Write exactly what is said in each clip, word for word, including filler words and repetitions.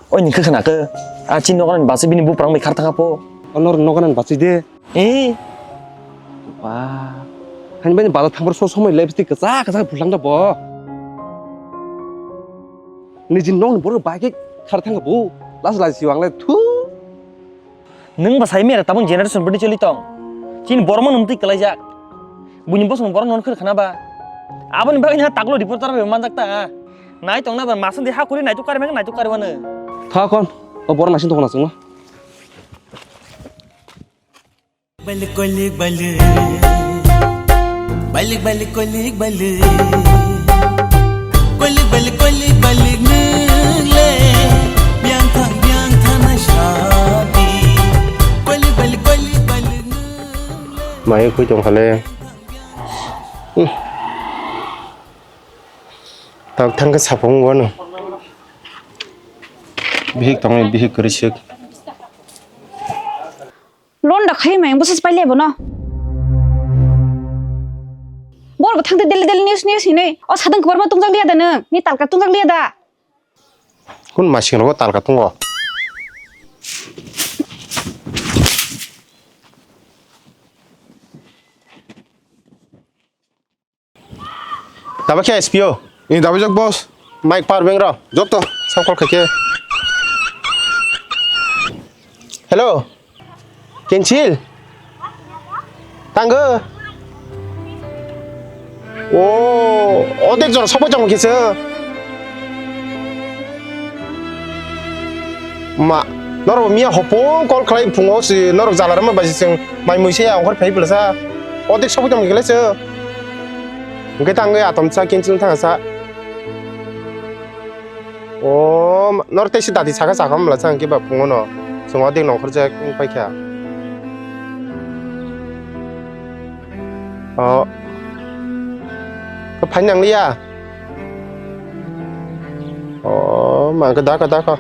Oi, nini khe khna khe. A chini nogo nani bachwi bini buprang bai khar thangkha po. O nor nogo nani bachwi de. Eh. Ba. Hani bini bala thangbar so somoi lipstick kwchak kwchak phulthang da bo. Niji nokni borok bai khe khar thangkha bo. Las lai si wang le thu. Nwng bwsai mera tabuk generation bwdwi choli tong. Chini borok no nwng twi kwlaijak. Buini bosong borok no khwrwkha na ba. Aboni bagwi ha taklo reporter bai manjak ta. Nai tong na ba masandi ha kuri naituk kari mang naituk kari wano. Tha kon. O borok naising tong na chwngno. Balik balik balik. Balik balik balik balik. Balik balik balik balik nungle. Biang thang biang thang na shadi. Balik balik balik balik nungle. Mai khui tong khale. Hmm. Tak thang ke sapung wano. Bihik tong bihik kuri sik. Londa khai mai bwsas pai lebo no. Bor bo thangte daily daily news news hinwi. O sadang kbar ma tungjak liya da nung. Ni talka tungjak liya da. Kun masing rogo talka tungo. Taba khe S P O? Ni dabijak boss. Mike power bank ro. Jokto sam call khaikhe. Hello. Kenchil. Tango. O, odek jora sobo jong kisa. Ma, norok miya hopong call khlai phungo si norok jalarma bai sing mai muise ya ongkhor phai bwlasa. Odek sobo jong kisa. Hwnkhe tangwi atom cha kinchil thangsa. O, norok tei se dati saka saka mla chang kiba phungo no. Chwng odek nongkhor jak wng paikha. O. Ko phai nang liya. O, ma ko da ko da ko.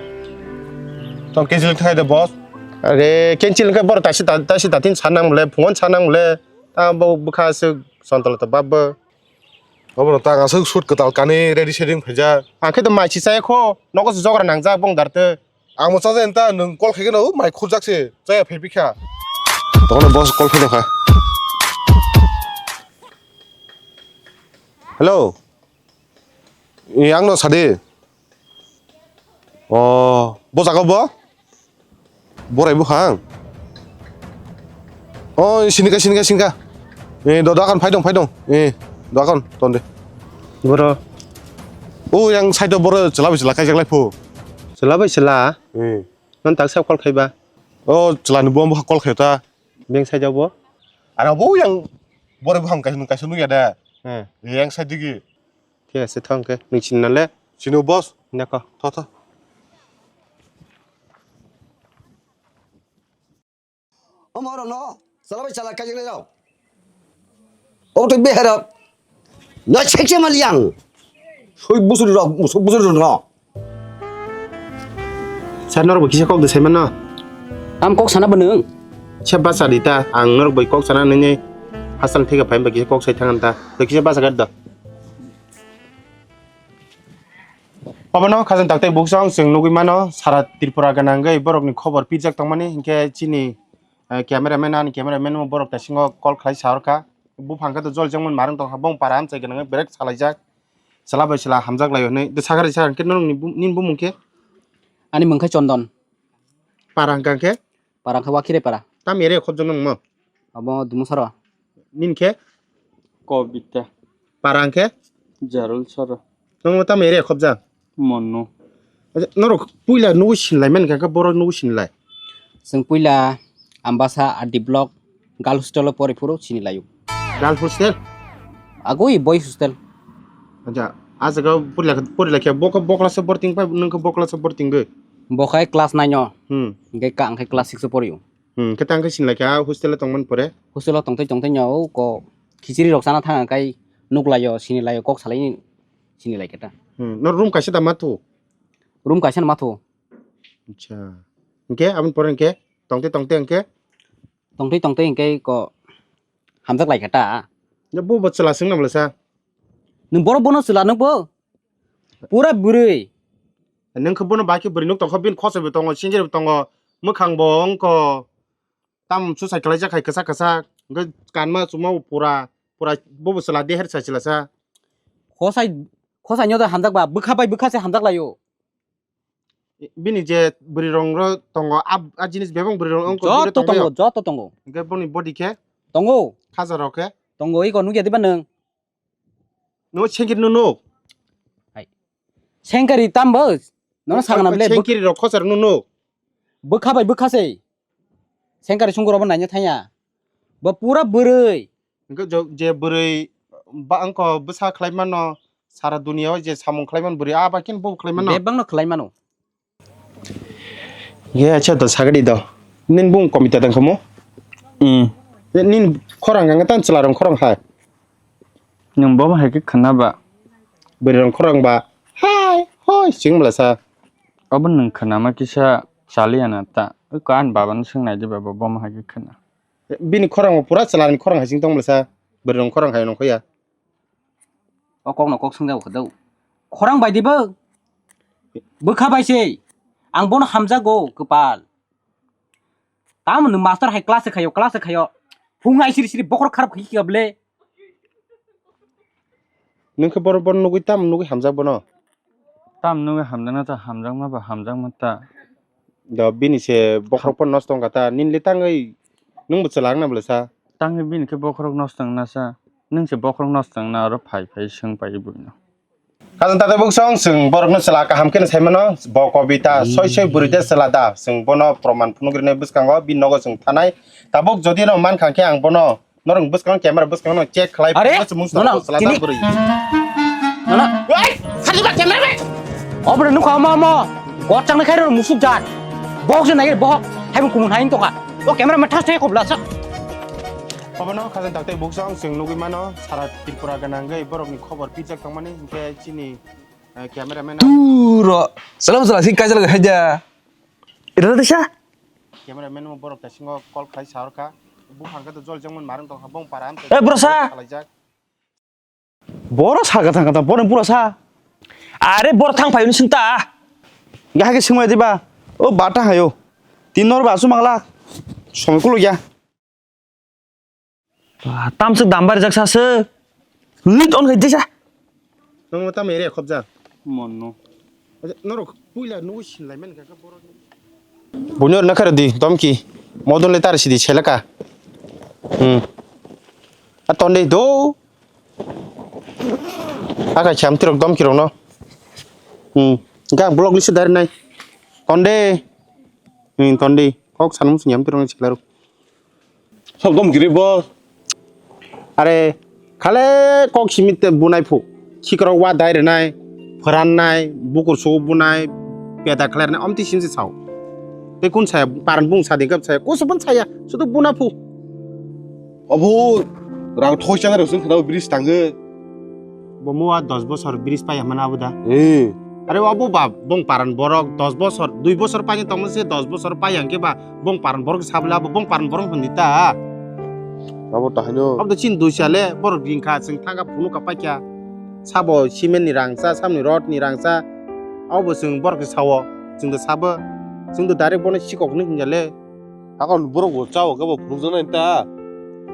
Tong cancel khai de boss. Are cancel khai bor taisi ta-, taisi tatin sanang mole, phungon sanang mole. Ta bo bwkha se sontol to bab bo. Obono ta ang aswk suit kwtal kanwi ready setting phaijak. Ang khe to mai si chaya kho, nogo se jogra nangjak bong dar tei. Ang bo chajai ta nwng call khaikhe no mai khurjak se chaya phai bikha. Tokno boss call phai dokha. Hello. E, ang no sadi. O, bo jaga bo? Borai bukhang. O, sinika, sinika, sinika. E, do, do, akan, phaidong, phaidong. E, do, akan, tonde. Boro. O, yang side o boro chwla bai chwla kaijak lai phu. Chwla bai chwla? E. Non tak sa call khaiba? O, chwla ni bo, bo call khai ta. Beng side o bo? Ara bo yang borai bukhang kaisa, kaisa nukya da. He. E, yang side digi. Thik ase, thang khe. Nwng sini na le? Sini o boss. Nako. Tho, tho. Omo rok no, chala bai chala kajak nai rok. Omo twi beha rok. No sekse mal yang. Soi busur rok, musuk busur rok no. Sir, norok bai kisa kok de sai mano? Am kok sana bo nwng? Kisa basa di ta, ang norok bai kok sana nini hasal thika phai bai kisa kok sai thangan ta. Bai kisa basa gad da. Obono khajang taktai buksong chwng nugwi mano, sara Tripura ganangwi borokni khobor pijak tongmani, hinkhe chini, eh, cameraman, ani cameraman bo borok taisingo call khlai sa orkha. Buphang khe to jol jengmani marwng tongkha, bong para amchai ganangwi berek salaijak. Chwla bai chwla hamjak lai hwnwi. De sakha risa hinkhe norokni bu-, nini bumung khe? Ani mung khe Chondon. Para hwnkha khe? Para hwnkha Wakhire para. Tam ere khobjak nang mo? Abo Dumusaro. Nini khe? Kobita. Para hwnkhe? Jarul Saro. Nangno tam ere khobjak? Monno. Acha, norok puila nugwi sinlai man kha, khe borok nugwi sinlai? Chwng puila Ambasa R D block girls hostel o pori phuru sini laio. Girls hostel? Agoi boys hostel. Acha, ah jaga pori lakha, pori lakha, bo khe bo class o borting pai, nwng khe bo class o borting gwi? Bo khai class nine o. Hmm. Hingke ka ang khai class six o porio. Hmm, khe tang khe sini lakha, ah hostel o tongmani pore? Hostel o tongtwi tongtwi no, o ko khichiri rok chana thang kai nuk laio, sini laio, kok salai sini lai khe ta. Hmm, no room kaisa da mathu? Room kaisa no mathu. Acha. Hingke aboni pore hingke tongtwi tongtwi hingke? Tongtwi tongtwi hingke ko hamjak lai khe ta. Ya bo bo chwla swng nam lasa. Nwng borok bono chwla nwng bo? Pura bwrwi. Nwng khe bono bai khe bwrwi nuk tongkha, bini khosoi bo tongo, sengkir bo tongo, mwkhang bo wngkho. Tam susai kwlaijak hai kwchak kwchak, hwnkhe kanma chuma bo pura, pura bobo chwla deher sai chwla sa. Khosai, khosai nyo da hamjak ba, bwkha bai bwkha se hamjak laio. Bini je bwrwi rong ro tongo, a, a jinis bebak bwrwi rong wngkho, bini Joto tongo, tongbaio. Joto tongo. Hwnkhe boni body khe? Tongo. Khaja rok khe? Tongo, iko nukya diba nwng? No sengkir no no. Hai. Sengkari tambo. Nono sakna ble, bwk-, sengkiri rok khosar no no. Bwkha bai bwkha se. Sengkari sungkuro bo naina thanya. Bo pura bwrwi. Hwnkhe jo-, je bwrwi ba wngkho bwsa khlai mano, sara dunia o je samung khlai mano bwrwi, a bai khe bo khlai mano. Bebak no khlai mano. Ye, acha, do sagadi do. Nin bung komita dang kamo? Hmm. Ye, nin khorang ang tan chwla rong khorang hai. Nwng bo hai khe khwna ba? Bwrwi rong khorang ba. Hai, hoi, sing mla sa. Obo nwng khwna ma kisa chaliya na ta. Oi ko an baba no swng nai di ba bo, bo hai khe khwna. Bini khorang o pura chwla ni khorang hai sing tong mla sa. Bwrwi rong khorang hai nong khoya. O kokno kok swngjak kha do. Khorang bai di bo. Bwkha bai se. Ang bono hamjago kwpal. Tamo nwng master hai class khaio, class khaio. Phung ai siri siri bokhorok kharap khai kha ble. Nwng khe boro, boro nugui tamo nugui hamjak bono? Tamo nugui hamjakna ta hamjakma ba hamjakma ta. Do bini se bokhorok pon nosto wngkha ta, nini le tangwi nwng bo chwla wngna bwlasa? Tangwi bini khe bokhorok nosto wngna sa, nwng se bokhorok nosto wngna oro phai phai swng pai buino. Khajang tatai buksong, chwng borokno chwla kaham kheno sai mano, bo kobita soi soi bwrwi de chwla da, chwng bono proman phunuk rinai bwskango, bini nogo chwng thanai. Tabuk jodi no mankha khe ang bono Norok bwskango camera bwskango check khlai. Are? Bwswk mung Nono, swnamwi chwla tini. Da bwrwi. Nono. Oi, sari ba camera bai. Obo nukha omo omo. Gochang ni khairo musuk jat. Bohok je nai bohok. Hai bo kumun hai tongkha. O camera ma thas thai khobla sa. Obo no khajang dakte buksong chwng nugui mano sara Tripura ganangwi borok ni khobor pijak tongmani hinkhe chini, eh, camera man. Turo. Salam salam si kaisa lagi haja. Ito na sa? Camera man mo borok ta singo call khlai sa orkha. Buphang khe to jol jengmon marwng tongkha bong para am. Eh, bro sa. Khlaijak. Boro sa kata kata boro bro sa. Are boro thang phai sing ta. Ga ke sing mai diba. O bata hayo. Tin nor ba su mangla. Somi kulo ya. Ba, tamswk dam barijak saswk. Lit on khai disa. Nang tamo ere khobja. Monno. Acha, norok puila nugui sinlai men kaka borok. Buni orna kharo di, domki. Modon le tar sidi selaka. Hmm. A tonde do. Aka cham tirok domki rokno. Hmm. Ga blog list dar nai. Tonde. Hmm, tonde. Kok sanum sunyam tirok ni siklaro. Sob gom giri bo. Are, khale kok simi te bunai phu. Khikrok wa dai rwnai, phrannai, bukur sugu bunai, peda khlai rwnai, omti simse sao. Te kun saya, paran bung sa dingkap saya, kusu pun saya, sudu buna phu. Obo, rang thoi chang rang sung khna bridge tangge. Bo mua dos bosor bridge paya mana abu da. Eh. Are abu ba, bung paran borok dos bosor, dui bosor pani tongmo se dos bosor paya hwnkhe ba, Bong paran borok sabla bo bong paran borok hwn di ta. Abo ta haino. Abo to chin dui sale borok ringkha chwng thangka phunuk ka paikha. Sabo cement ni rang cha, samni rod ni rang cha. Abo bo chwng borok khe sao. Chwng to sabo. Chwng to direct bono sikok ni hwnjale. Hakon borok bo chao khe bo phunuk jana ta.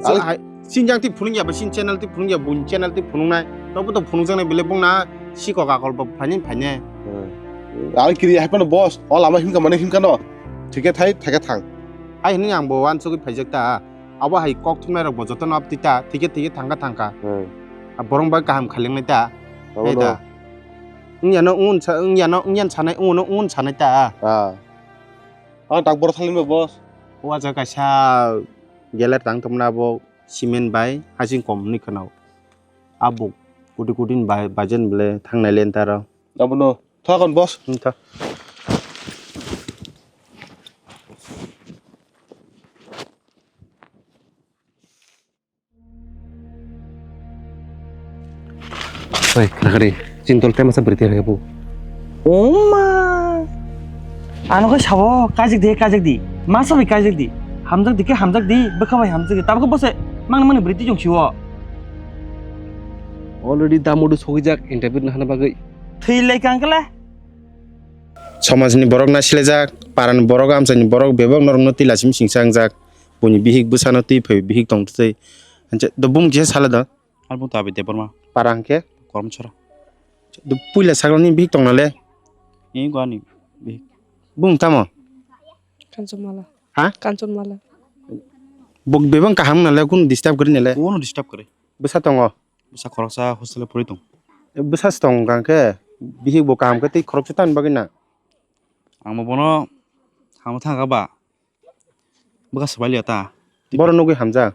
Chwng hai, chin jang ti phunuk ya ba chin channel ti phunuk ya bun channel ti phunuk nai. Tobo to phunuk jang nai bele bong na sikok akol bo phaini phaine. Hmm. Ang kiri hai pano boss. O lama himka mane himka no. Thike thai, thake thang. Hai hwnwi ang bo uansugwi phaijak ta. Abo hai kok thumnai rok bo jotono aptwi ta, thike thike thangkha thangkha. Hmm. A borok bai kaham khalengnai ta. Abo hai no. Ta. Wngya no wng sa, wngya no wngya sanai, wng no wng sanai ta. Ah. Ang tak boro thalin bo boss. Uaja kaisa gelar tang tongmani abo cement bai hasing kom hwnwi khwnao. Abo koti koti ni bai, bajen bole thangnai lenta rok. Abono. Thokon boss. Hmm, tha. Oi, khna khari. Chini dol tema sa bwrwi tei rwkhe bo. Oma. Ano khe sabo kajik di, kajik di. Ma sabai kajik di. Hamjak di khe hamjak di, bwkha bai hamjak di. Tabuk khe bose mangni mangni bwrwi tei chong siwo. Already damodu sogijak interview no hana bagwi. Thwi lai kang kala. Somajni borok nasilajak, parani borok, amchaini borok bebak norokno twi lachimi singsa wngjak. Buini bihik bwsano twi phai bihik tongtwi. Hwnse do bumung kisa sala do. Ar bumung to Abi Debbarma. Para hwnkhe? Kormchora. Do puila saglani bihik tongna le? Ee, go ani bihik. Bumung tamo? Kanchanmala. Ha? Kanchanmala. Bo bebak kaham nale, kunu disturb kwrwi nale? Kunu disturb kwrwi. Bwsa tongo? Bwsa khoroksa hostel o pori tong. Bwsa se tong hwnkha khe bihik bo kaham khe tei khoroksa tamni bagwi na? Ang bo bono hamjak thangkha ba. Bwkha swbai liya ta. Boro nugwi hamjak?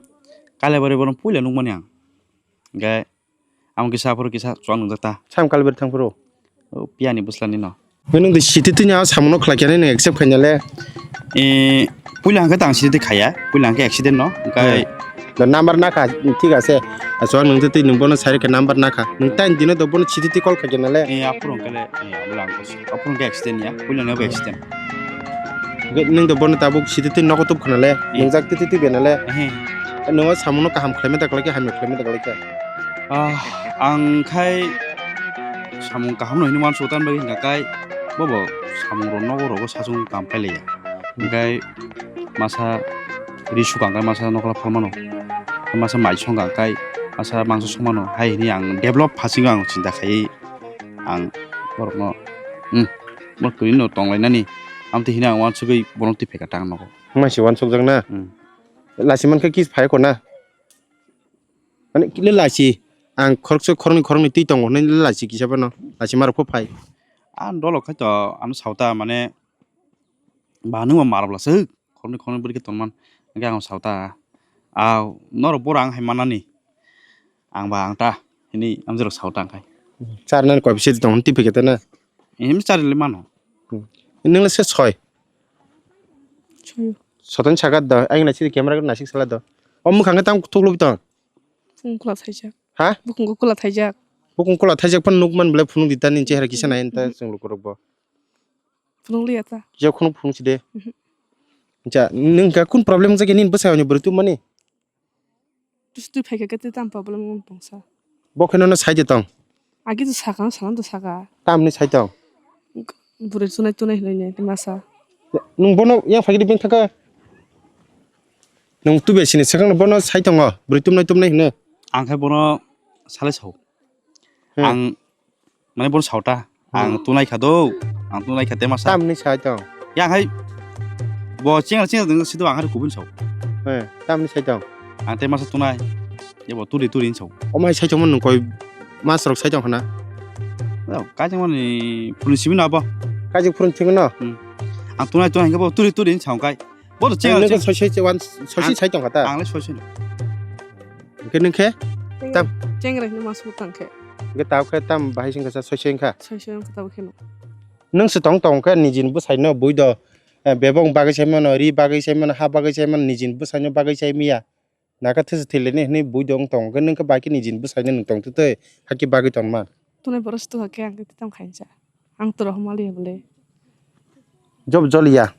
Kailabari bono puila nukmani ang. Hwnkhe amo kisa aphuru kisa chuwak nungjak ta. Sam Kailabari thang phuru? O, piyani bwslani no. Hwnkhe nwng de siti tini a samungo khlai khe nai nwng accept khaina le? Eh, puila hwnkhe tang siti khaya. Puila hwnkhe accident no. Hwnkhe eh. Do number nakha, thik ase. Aswk nwng twi nwng bono sai rwkha number nakha. Nwng tain dino do bono siti twi call khaikhe nale. Eh, aphuru hwnkhe le, eh, abula hwnkhe se. Aphuru hwnkhe accident ya. Puila hwnkhe accident. Hwnkhe nwng do bono tabuk siti twi nogo tub khana le. Eh. Nwngjak twi twi twi bena le. Eh. Nwng o samungo kaham khlaimani da khlai khe, hamya khlaimani da khlai khe. Ah, ang khai samung kaham no hinwi uansuk tang bagwi hwnkha kai bobo samung rok nogo rogo sachung kam khlai ya. Hwnkhe masa ri sukang kai masa nokla phalmano, masa mai songkang kai masa mangso songmano hai hinwi ang develop phasingo ang chinta khaiwi ang borokno, hmm, borok kwrwino tonglainani amtwi hinwi ang uansugwi borok twi phaikha tang nogo. Wngmani se uansukjak na? Hmm. Lachi mankhe kis phai kho na? Mane kile lachi, ang khoroksa khoroknwi khoroknwi twi tongo hinwi lachi kisa phano lachi marok pho phai. Ang dolo khai to ano sauta mane ba nwng ma marok lasuk. Khoroknwi khoroknwi bwrwi khe tongman. Hwnkhe ang sauta. Aw, norok boro ang hai manani. Ang ba ang ta. Hini amjorok sauta ang khai. Charnani koi pisa tong twi phikhe tena. Em charli mano. Hmm. Nwng le se soi. Soi. Soton sagat do. Ang naisik camera naisik sala do. O mwkhang tam thuklubi tong. Bukung kula thaijak. Ha? Bukung kula thaijak. Bukung kula thaijak phan nukman bwlai phunuk di tani chehra kisa nai ta chwng lukurok bo. Phunuk liya ta. Kisa khunuk phunuk si de. Mhm. Acha, nwng ka kun problem jagwi nini bwsai oni bwrwi tubmani? Tustwi phaikha khe tei tamo problem wng tongsa. Bo khe nono sai de tong. Agi to saka, sana to saka. Tamni sai tong. Bwrwi tunai tunai hinwi ne masa. Nwng bono yang phaikhe bini thangkha. Nwng tubya sini swkang bono sai tongo. Bwrwi tumnai tumnai hino. Ang khe bono salai sao. Hmm. Ang mane bono saota. Ang hmm. Tunai kha do. Ang tunai kha te masa. Tamni sai tong. Yang hai bo chengra chengra ding sido ang hari kubun sao. He, tamni sai tong. Ang te masa tunai. Ye bo turi turi sao. O mai sai tong man koi mas rok sai tong khana. Kaijing mani phurun simi na bo. Kaijing phurun simi no. Hmm. Ang tunai tunai bo turi turi sao kai. Bo to chengra. Nang soi soi wan soi soi sai tong khata. Ang le soi soi. Hwnkhe nung khe? Tam- Chengra hino mas butang khe. Hwnkhe tao khe tam bahai sing kasa soi soi wngkha? Soi soi wngkha tabo kheno. Nung se tong tong khe nijini bwsai no bui do, eh, bebong bagwi sai mano, ri bagwi sai mano, ha bagwi sai mano, nijini bwsai no bagwi sai miya. Naka thwsa thwi leni hwnwi bui do wng tong khe nung khe bai khe nijini bwsai no nung tong twi twi hakhe bagwi tong man. Tunai boros tu hakhe ang khe tam khainsa. Ang toro homa liya bole. Job joliya.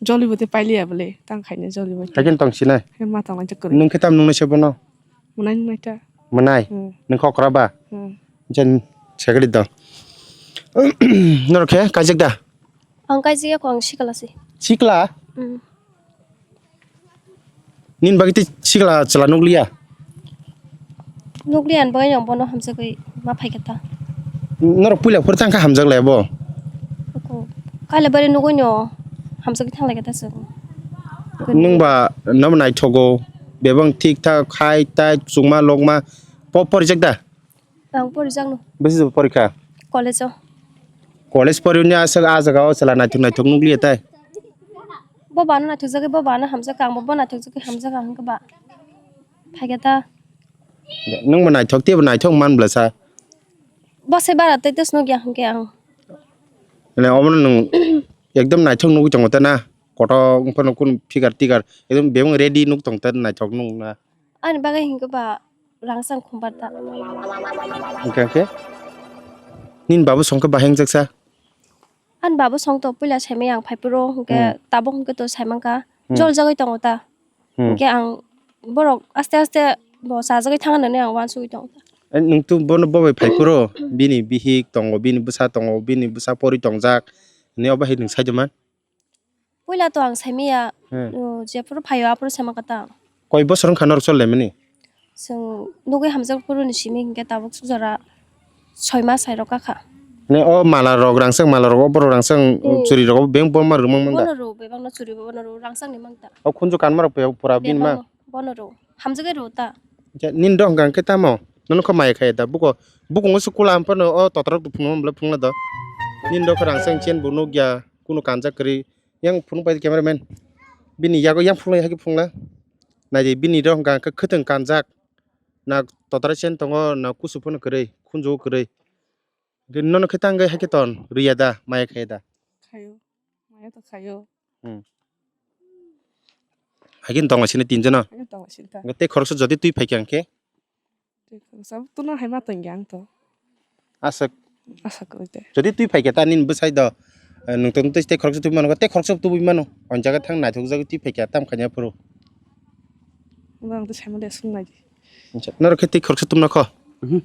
Joli bote pailiya bole, tang khaina joli bote. Haikhe tong sinai. He ma tong lanjak kwrwi. Nung khe tam nungnai se bono? Mwnai nungnai ta. Mwnai? Hmm. Nung khe okra ba? Hmm. Jen segri do. Norok khe kaijak da? Ang kaijak ya ko ang sikla se. Sikla? Hmm. Nini bagwi tei sikla chwla nukliya? Nukliya ni bagwi ang bono hamjagwi ma phaikha ta. Norok puila phuru tangkha hamjak laiya bo? Oko. Kailabari nugwi no hamjagwi thanglaikha ta chwng. Nwng ba nobo naithogo, bebak thik thak, hai tai, chukma lokma, po-, porijak da? Ang porijakno. Bisi porikha? College o. College poriyoni aswk ah jaga o chwla naithok naithok nukliya tai? Bo bano naithokjagwi bo bano hamjakha, ang bo bo naithokjagwi hamjakha hwnkhe ba. Phaikhe ta. Nwng bo naithok tei bo naithok man bwlasa. Bo se bara tei tes nukya hwnkhe ang. Ene obono nwng ekdom naithok nugwi tongo ta na? Kotor wngphano kunu figure tigar ekdom bebak ready nuk tong ta naithok nung na. Ani bagwi hinkhe ba rangchak khumbar ta. Hwnkhe khe? Nini babo songkhe bahai wngjaksa? Ani babo songto puila saimaya ang phaiphuru hwnkhe hmm. Tabuk hwnkhe to saimangkha. Hmm. Joljagwi tongo ta. Hmm. Hwnkhe ang borok aste aste bo chajagwi thang nani ang uansugwi tongo ta. Eh, nwng to bono bobai phaiphuru bini bihik tongo, bini bwsa tongo, bini bwsa pori tongjak. Ni obo hai nwng sai de man? Puila to ang saimaya, Hmm. O, jephuru phaio aphuru sama kata. Koi bosor wngkha norok chol laimani? Chwng nugui hamjak phuru ni simi hinkhe tabuk jora soi mas hai rok kakha. Ne o mala rok rangchak mala rok o borok rangchak Hmm. churi rok beng boma rwmang mangda. Bono rw bebak no churi bono rw rangchak ni mangta. O khunju kanma rok pura bini ma. Bebak no. Bono rw. Hamjagwi rw ta. Ja, nini do hwnkha hwnkhe tamo? Nono kho maya khaiya da. Buko, bukungo se kula phano o totorok phunukma bwle phunukla do. Nini do kho rangchak chen bo nukya, kunu kanjak kwrwi. Yang phunuk pai cameraman. Bini yago yang phunukla hai khe phunukla. Naidi bini do hwnkha hwnkhe khwtwng kanjak. Na totora chen tongo, na kusu phano kwrwi, khunju kwrwi. Nono khe tangwi hai khe ton, rwya da, maya khaiya da. Khaio. Maya to khaio. Hmm. Hai khe tong sini tinjono. Hai khe tong sini ta. Tei khoroksa jodi twi phaikha hwnkhe? Tei khoroksa tono hai ma tongya ang to. Aswk. Aswk oi de. Jodi twi phaikha ta nini bwsai do, eh, nwng tong tei khoroksa twi mano, tei khoroksa twi mano. On jaga thang naithok jagwi twi phaikha tam khanya phuru. Bo ang to saimale sung nai di. Acha, norok khe tei khoroksa tumna kho? Mhm.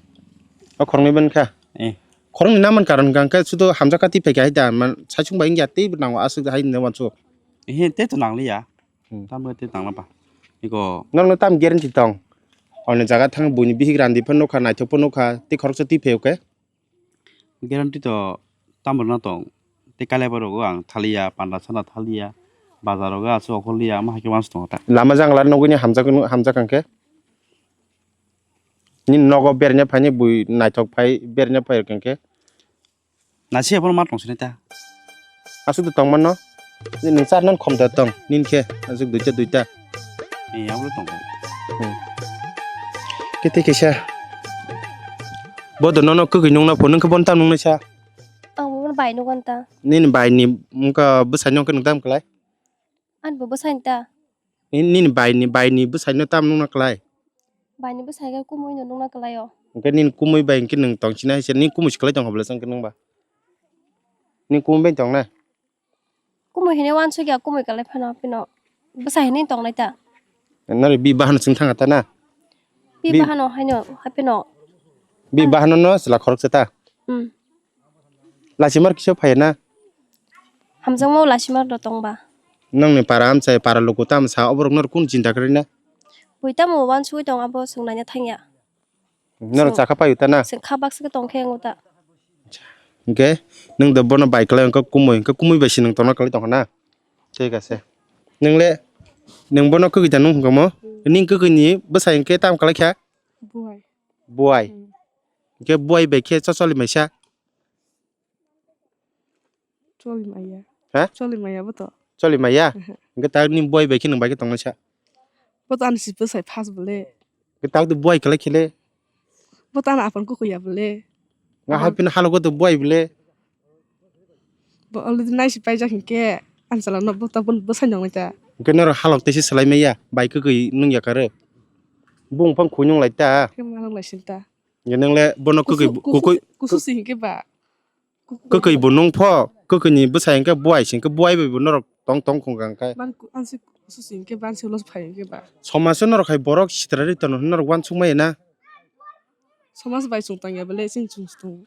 O khoroknwi ban kha? Eh. Khoroknwi naman karon hwnkha hwnkhe sudo hamjak kha tei phaikha hai da, man, saichung bai wngya tei bo nango aswk hai hinwi uansuk. Ehe, tei to nangliya. Hmm. Tamo tei nangla ba. Iko. Norokno tam guarantee tong? Oni jaga thang buini bihik randi phano nukha, naithok phano nukha, tei khoroksa tei phai khe? Guarantee to tamo rwna tong. Tei kailaibari rogo ang thaliya, panda sana thaliya, bazar rogo aswk okhorliya, omo hai khe uansuk tongo ta. Lama jangla nugwini hamjak, hamjak hwnkhe? Nini nogo bernya phaini bui naithok phai bernya phai rwkha hwnkhe? Nasi abono ma tong sini ta. Aswk tong mano. Nini char nan khom da tong. Nini khe aswk duita duita. Eh, abo tong. Hmm. Kete kesa. Bodo nono kwgwi nungna pho nungkhe bon tam nungna sa. Ang bo bai nugo ta. Nini bai ni wngkha bwsai nungkhe nung tam klai. Ani bo bwsai ta. Nini bai ni, bai ni bwsai no tam nungna klai. Bai ni bwsai khe kumui no nungna klai o. Hwnkhe nini kumui bai hwnkhe nwng tong sina hai se, nini kumui se kwlai tong kha bwlai chwng khe nwng ba? Nini kumui bai tong na? Kumui hinwi uansukya, kumui kwlai phano, phino bwsa hinwi tongnai ta. Nari bi bahano chwng thanga ta na? Bi Bi- bahano haino, haphino. Bi bahano no chwla khoroksa ta? Hmm. Lachimar kisa phaiya na? Hamjakma o lachimar no tongba. Nongni para amchai para luku tamo sa oborok norok kunu chinta kwrwi na? Bui tamo uansugwi tong abo chwng naina thangya. Norok Chwng, chakha paio ta na? Chwng kha baksa khe tong khe wngo ta. Hwnkhe nwng do bono bai kwlai wngkha kumui, hwnkhe kumui bai se nwng tongna kwlai tongkha na? Thik ase. Nwng le, nwng bono kwgwi da nwng hwnkha mo? Hmm. Nini kwgwi ni bwsai hwnkhe tamo kwlai kha? Buai. Buai. Hmm. Hwnkhe buai bai khe chocholi maisa? Choli maya. Ha? Choli maya bo to. Choli maya? Aha. Hwnkhe tak ni buai bai khe nwng bai khe tongnaisa? Bo to ani si bwsai phas bole. Hwnkhe tak di buai kwlai khele? Bo to ani aphan kukuya bole. Nga hai pino halogo to buai bole. Bo already naisi paijak hinkhe, ani chala no bo to bwsai nongnai ta. Hwnkhe norok halok tei se swlai maya, bai kwgwi nung ya kare. Bung phang khui nung lai ta. Khe ma nung lai sin ta. Hwnkhe nung le bono kwgwi kusu, kusu, kukui, kusu si hinkhe ba. Kwkwi bo nung pho, kwkwi ni bwsai hwnkhe buai se hwnkhe buai bai bo norok tong tong khung kha hwnkhe. Ban ku-, an se kusu si hwnkhe ban se ulo phai hwnkhe ba. Somajo norok hai borok sitra ri tono hwnwi norok uansuk maya na. Somaj bai chwng tong ya bole chwng chwng tong.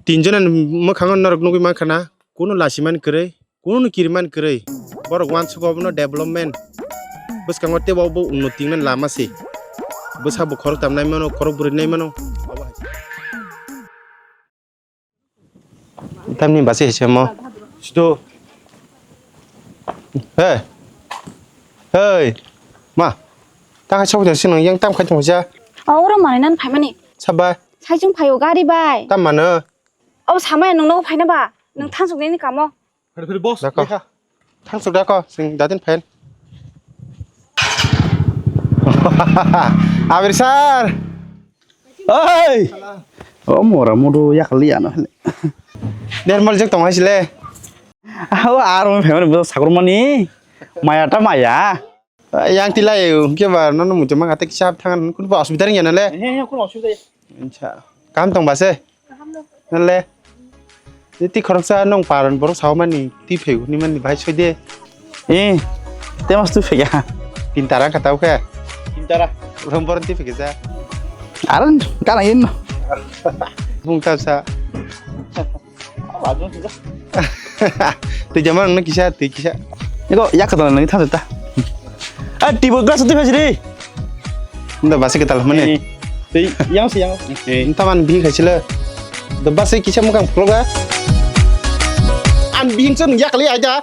Tin jona ni mwkhango norok nugwi mankha na, kunu lachimani kwrwi, kunu kiriman kwrwi. Borok uansuk obono development. Bwskango teibo bo unnoti wngnani lama se. Bwsa bo khorok tam nai mano, khorok bwrwi nai mano. Tamni basi hai se mo. Sido. Hey. Hey. Ma. Ta hai sok jang sinong yang tam khai tong ja. O oro manai nan phaimani. Sabai. Sai chung phaio gari bai. Tam mano. O samaya nung no phaina ba. Nung thansuk nini kamo. Phari phari boss, Dako. Lekha. Thangsuk dako, sing datin phain. Abir sir. Oi. O mora mudu yakli ano hele. Dermal jek tong haisile. Aho aro phemani bo sakrumani. Maya ta maya. Yang tilai, hwnkhe ba, nono muchung mangkha tei kisa thang, kun ba osubida ringya nale? He, he, kun osubida ya. Acha, kam tong ba se? Nale? Tei khoroksa nong paron borok sao mani, tei phai hwnwi mani bahai soi de. Eh, tei mas tu phai ya? Tin tara kha tau khe? Tin tara. Rom boron tei phai khe sa? Aron, kana yin no. Bung tau sa. Apa tu sih? Twi jama nang kisa, twi kisa. Iko yak kata nang tha ta. Ah, tibo glass twi phasi ri. Nda basi kata mane. Twi yang si yang. Nta man bi khaisila. Da basi kisa mukang proga. An bing chun yak li aja.